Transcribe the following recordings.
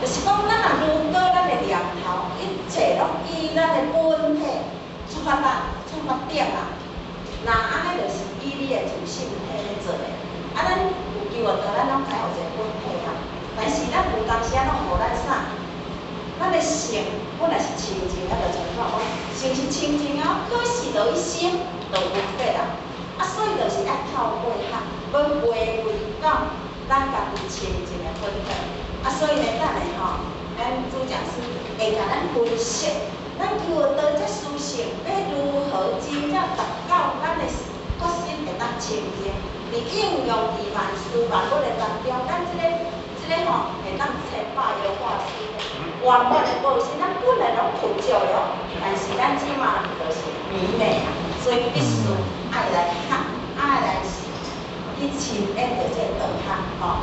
就是講，咱若如果咱的念頭一切攏以咱的本體出發點、出發點啦，若按呢就是以你的自性體咧做的。啊，咱有求道，咱攏知有一个本體啊。但是咱有當時仔攏予咱啥？咱的性本來是清淨，啊，就像講講，性是清淨啊，可是就伊心就有分別啊。啊，所以就是愛透過學，欲回歸到咱家己清淨的本體。啊，所以呢，等下吼，咱主講師會共咱分析，咱求道這殊勝，欲如何真正達到咱的決心會當清淨，佇應用佇萬事萬物的當中，咱這個吼會當千百樣化身，萬物的報身，咱本來攏具足的哦，但是咱這馬就是迷昧啊，所以必須愛來學，愛來去親緣著這個道學吼。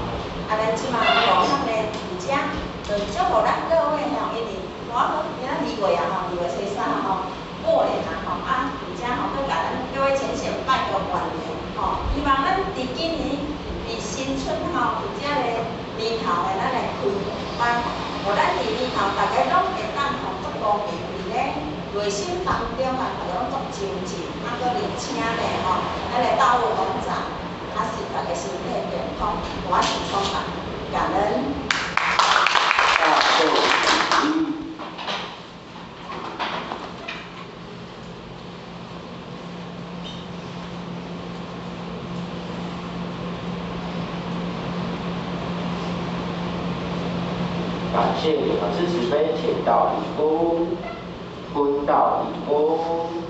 啊，咱這馬道學呢，佇遮就祝福咱各位吼，因為我講今仔2月啊吼，2月23吼，過年啊吼，啊，佇遮吼，閣共咱各位淺顯拜個晚年吼，希望咱佇今年佇新春吼，佇遮個年頭的咱來開班，予咱佇年頭逐家攏會當吼足光明，佇咧內心當中啊，逐家攏足精進，啊，閣而且呢吼，咱的道務廣場，啊是逐家身體健康，我是充滿感恩。大壽喜。感謝你們支持，飛鐵道義工，昏道義工。